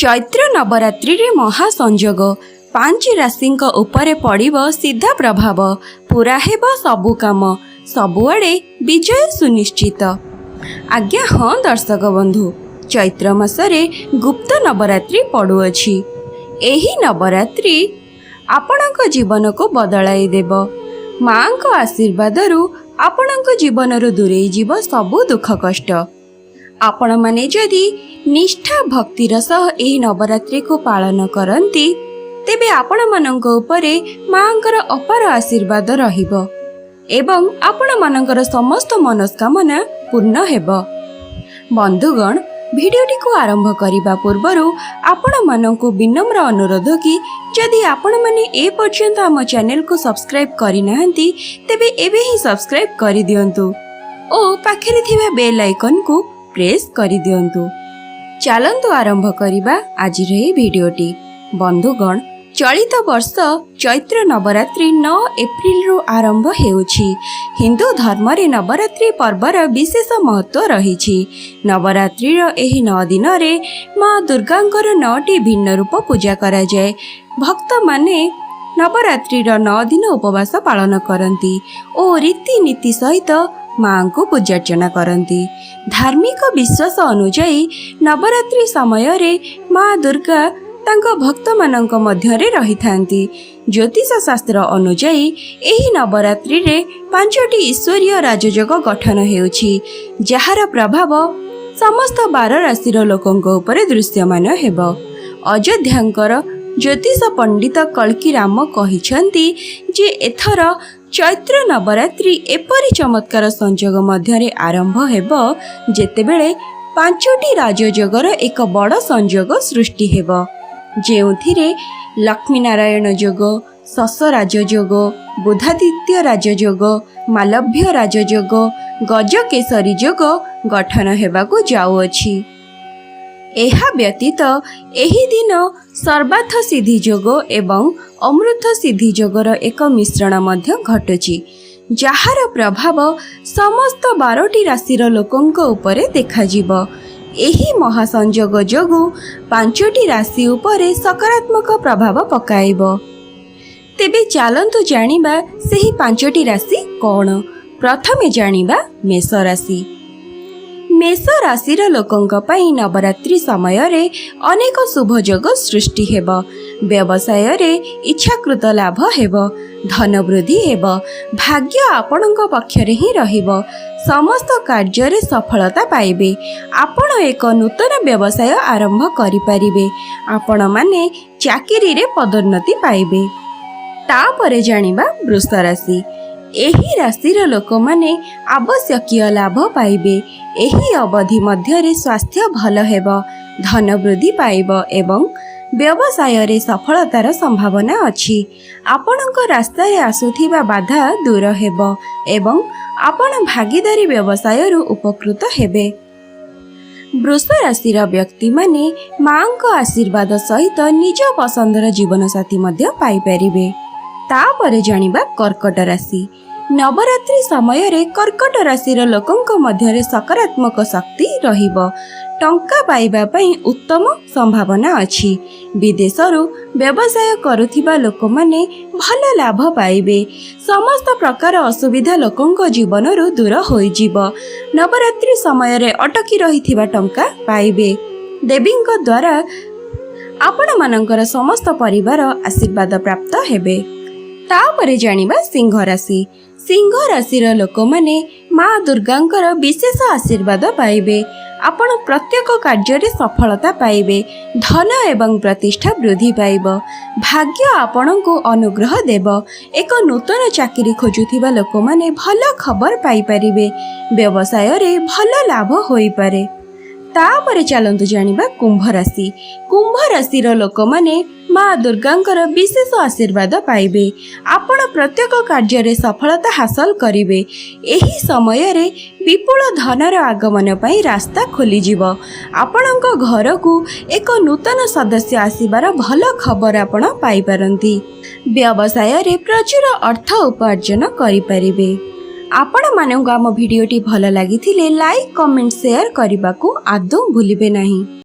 ଚୈତ୍ର ନବରାତ୍ରିରେ ମହାସଂଯୋଗ, ପାଞ୍ଚ ରାଶିଙ୍କ ଉପରେ ପଡ଼ିବ ସିଧା ପ୍ରଭାବ, ପୁରା ହେବ ସବୁ କାମ, ସବୁଆଡ଼େ ବିଜୟ ସୁନିଶ୍ଚିତ। ଆଜ୍ଞା ହଁ ଦର୍ଶକ ବନ୍ଧୁ, ଚୈତ୍ର ମାସରେ ଗୁପ୍ତ ନବରାତ୍ରି ପଡ଼ୁଅଛି। ଏହି ନବରାତ୍ରି ଆପଣଙ୍କ ଜୀବନକୁ ବଦଳାଇ ଦେବ। ମାଙ୍କ ଆଶୀର୍ବାଦରୁ ଆପଣଙ୍କ ଜୀବନରୁ ଦୂରେଇ ଯିବ ସବୁ ଦୁଃଖ କଷ୍ଟ। ଆପଣମାନେ ଯଦି ନିଷ୍ଠା ଭକ୍ତିର ସହ ଏହି ନବରାତ୍ରିକୁ ପାଳନ କରନ୍ତି, ତେବେ ଆପଣମାନଙ୍କ ଉପରେ ମାଙ୍କର ଅପାର ଆଶୀର୍ବାଦ ରହିବ ଏବଂ ଆପଣମାନଙ୍କର ସମସ୍ତ ମନସ୍କାମନା ପୂର୍ଣ୍ଣ ହେବ। ବନ୍ଧୁଗଣ, ଭିଡ଼ିଓଟିକୁ ଆରମ୍ଭ କରିବା ପୂର୍ବରୁ ଆପଣମାନଙ୍କୁ ବିନମ୍ର ଅନୁରୋଧ କି ଯଦି ଆପଣମାନେ ଏ ପର୍ଯ୍ୟନ୍ତ ଆମ ଚ୍ୟାନେଲକୁ ସବସ୍କ୍ରାଇବ୍ କରିନାହାନ୍ତି, ତେବେ ଏବେ ହିଁ ସବସ୍କ୍ରାଇବ୍ କରିଦିଅନ୍ତୁ ଓ ପାଖରେ ଥିବା ବେଲ୍ ଆଇକନ୍କୁ ପ୍ରେସ୍ କରିଦିଅନ୍ତୁ। ଚାଲନ୍ତୁ ଆରମ୍ଭ କରିବା ଆଜିର ଏହି ଭିଡ଼ିଓଟି। ବନ୍ଧୁଗଣ, ଚଳିତ ବର୍ଷ ଚୈତ୍ର ନବରାତ୍ରି 9 ଏପ୍ରିଲରୁ ଆରମ୍ଭ ହେଉଛି। ହିନ୍ଦୁ ଧର୍ମରେ ନବରାତ୍ରି ପର୍ବର ବିଶେଷ ମହତ୍ତ୍ୱ ରହିଛି। ନବରାତ୍ରିର ଏହି 9 ଦିନରେ ମା ଦୁର୍ଗାଙ୍କର ନଅଟି ଭିନ୍ନ ରୂପ ପୂଜା କରାଯାଏ। ଭକ୍ତମାନେ ନବରାତ୍ରିର 9 ଦିନ ଉପବାସ ପାଳନ କରନ୍ତି ଓ ରୀତିନୀତି ସହିତ ମାଙ୍କୁ ପୂଜାର୍ଚ୍ଚନା କରନ୍ତି। ଧାର୍ମିକ ବିଶ୍ୱାସ ଅନୁଯାୟୀ ନବରାତ୍ରି ସମୟରେ ମା ଦୁର୍ଗା ତାଙ୍କ ଭକ୍ତମାନଙ୍କ ମଧ୍ୟରେ ରହିଥାନ୍ତି। ଜ୍ୟୋତିଷ ଶାସ୍ତ୍ର ଅନୁଯାୟୀ ଏହି ନବରାତ୍ରିରେ ପାଞ୍ଚଟି ଈଶ୍ୱରୀୟ ରାଜଯୋଗ ଗଠନ ହେଉଛି, ଯାହାର ପ୍ରଭାବ ସମସ୍ତ 12 ରାଶିର ଲୋକଙ୍କ ଉପରେ ଦୃଶ୍ୟମାନ ହେବ। ଅଯୋଧ୍ୟାଙ୍କର ଜ୍ୟୋତିଷ ପଣ୍ଡିତ କଳ୍କୀ ରାମ କହିଛନ୍ତି ଯେ ଏଥର ଚୈତ୍ର ନବରାତ୍ରି ଏପରି ଚମତ୍କାର ସଂଯୋଗ ମଧ୍ୟରେ ଆରମ୍ଭ ହେବ, ଯେତେବେଳେ ପାଞ୍ଚଟି ରାଜଯୋଗର ଏକ ବଡ଼ ସଂଯୋଗ ସୃଷ୍ଟି ହେବ, ଯେଉଁଥିରେ ଲକ୍ଷ୍ମୀନାରାୟଣ ଯୋଗ, ଶଶ ରାଜଯୋଗ, ବୁଧାଦିତ୍ୟ ରାଜଯୋଗ, ମାଲଭ୍ୟ ରାଜଯୋଗ, ଗଜକେଶରୀ ଯୋଗ ଗଠନ ହେବାକୁ ଯାଉଅଛି। ଏହା ବ୍ୟତୀତ ଏହି ଦିନ ସର୍ବାର୍ଥ ସିଦ୍ଧି ଯୋଗ ଏବଂ ଅମୃତ ସିଦ୍ଧି ଯୋଗର ଏକ ମିଶ୍ରଣ ମଧ୍ୟ ଘଟୁଛି, ଯାହାର ପ୍ରଭାବ ସମସ୍ତ 12ଟି ରାଶିର ଲୋକଙ୍କ ଉପରେ ଦେଖାଯିବ। ଏହି ମହାସଂଯୋଗ ଯୋଗୁଁ ପାଞ୍ଚଟି ରାଶି ଉପରେ ସକାରାତ୍ମକ ପ୍ରଭାବ ପକାଇବ। ତେବେ ଚାଲନ୍ତୁ ଜାଣିବା ସେହି ପାଞ୍ଚଟି ରାଶି କ'ଣ। ପ୍ରଥମେ ଜାଣିବା ମେଷ ରାଶି। ମେଷ ରାଶିର ଲୋକଙ୍କ ପାଇଁ ନବରାତ୍ରି ସମୟରେ ଅନେକ ଶୁଭ ଯୋଗ ସୃଷ୍ଟି ହେବ। ବ୍ୟବସାୟରେ ଇଚ୍ଛାକୃତ ଲାଭ ହେବ, ଧନ ବୃଦ୍ଧି ହେବ, ଭାଗ୍ୟ ଆପଣଙ୍କ ପକ୍ଷରେ ହିଁ ରହିବ। ସମସ୍ତ କାର୍ଯ୍ୟରେ ସଫଳତା ପାଇବେ। ଆପଣ ଏକ ନୂତନ ବ୍ୟବସାୟ ଆରମ୍ଭ କରିପାରିବେ। ଆପଣମାନେ ଚାକିରିରେ ପଦୋନ୍ନତି ପାଇବେ। ତାପରେ ଜାଣିବା ବୃଷ ରାଶି। ଏହି ରାଶିର ଲୋକମାନେ ଆବଶ୍ୟକୀୟ ଲାଭ ପାଇବେ। ଏହି ଅବଧି ମଧ୍ୟରେ ସ୍ୱାସ୍ଥ୍ୟ ଭଲ ହେବ, ଧନ ବୃଦ୍ଧି ପାଇବ ଏବଂ ବ୍ୟବସାୟରେ ସଫଳତାର ସମ୍ଭାବନା ଅଛି। ଆପଣଙ୍କ ରାସ୍ତାରେ ଆସୁଥିବା ବାଧା ଦୂର ହେବ ଏବଂ ଆପଣ ଭାଗିଦାରୀ ବ୍ୟବସାୟରୁ ଉପକୃତ ହେବେ। ବୃଷ ରାଶିର ବ୍ୟକ୍ତିମାନେ ମାଙ୍କ ଆଶୀର୍ବାଦ ସହିତ ନିଜ ପସନ୍ଦର ଜୀବନସାଥୀ ମଧ୍ୟ ପାଇପାରିବେ। ତାପରେ ଜାଣିବା କର୍କଟ ରାଶି। ନବରାତ୍ରି ସମୟରେ କର୍କଟ ରାଶିର ଲୋକଙ୍କ ମଧ୍ୟରେ ସକାରାତ୍ମକ ଶକ୍ତି ରହିବ। ଟଙ୍କା ପାଇବା ପାଇଁ ଉତ୍ତମ ସମ୍ଭାବନା ଅଛି। ବିଦେଶରୁ ବ୍ୟବସାୟ କରୁଥିବା ଲୋକମାନେ ଭଲ ଲାଭ ପାଇବେ। ସମସ୍ତ ପ୍ରକାର ଅସୁବିଧା ଲୋକଙ୍କ ଜୀବନରୁ ଦୂର ହୋଇଯିବ। ନବରାତ୍ରି ସମୟରେ ଅଟକି ରହିଥିବା ଟଙ୍କା ପାଇବେ। ଦେବୀଙ୍କ ଦ୍ୱାରା ଆପଣମାନଙ୍କର ସମସ୍ତ ପରିବାର ଆଶୀର୍ବାଦ ପ୍ରାପ୍ତ ହେବେ। ତାପରେ ଜାଣିବା ସିଂହ ରାଶି। ସିଂହ ରାଶିର ଲୋକମାନେ ମା ଦୁର୍ଗାଙ୍କର ବିଶେଷ ଆଶୀର୍ବାଦ ପାଇବେ। ଆପଣ ପ୍ରତ୍ୟେକ କାର୍ଯ୍ୟରେ ସଫଳତା ପାଇବେ। ଧନ ଏବଂ ପ୍ରତିଷ୍ଠା ବୃଦ୍ଧି ପାଇବ। ଭାଗ୍ୟ ଆପଣଙ୍କୁ ଅନୁଗ୍ରହ ଦେବ। ଏକ ନୂତନ ଚାକିରି ଖୋଜୁଥିବା ଲୋକମାନେ ଭଲ ଖବର ପାଇପାରିବେ। ବ୍ୟବସାୟରେ ଭଲ ଲାଭ ହୋଇପାରେ। ତାପରେ ଚାଲନ୍ତୁ ଜାଣିବା କୁମ୍ଭ ରାଶି। କୁମ୍ଭ ରାଶିର ଲୋକମାନେ ମା ଦୁର୍ଗାଙ୍କର ବିଶେଷ ଆଶୀର୍ବାଦ ପାଇବେ। ଆପଣ ପ୍ରତ୍ୟେକ କାର୍ଯ୍ୟରେ ସଫଳତା ହାସଲ କରିବେ। ଏହି ସମୟରେ ବିପୁଳ ଧନର ଆଗମନ ପାଇଁ ରାସ୍ତା ଖୋଲିଯିବ। ଆପଣଙ୍କ ଘରକୁ ଏକ ନୂତନ ସଦସ୍ୟ ଆସିବାର ଭଲ ଖବର ଆପଣ ପାଇପାରନ୍ତି। ବ୍ୟବସାୟରେ ପ୍ରଚୁର ଅର୍ଥ ଉପାର୍ଜନ କରିପାରିବେ। ଆପଣମାନଙ୍କୁ ଆମ ଭିଡ଼ିଓଟି ଭଲ ଲାଗିଥିଲେ ଲାଇକ୍, କମେଣ୍ଟ, ସେୟାର କରିବାକୁ ଆଦୌ ଭୁଲିବେ ନାହିଁ।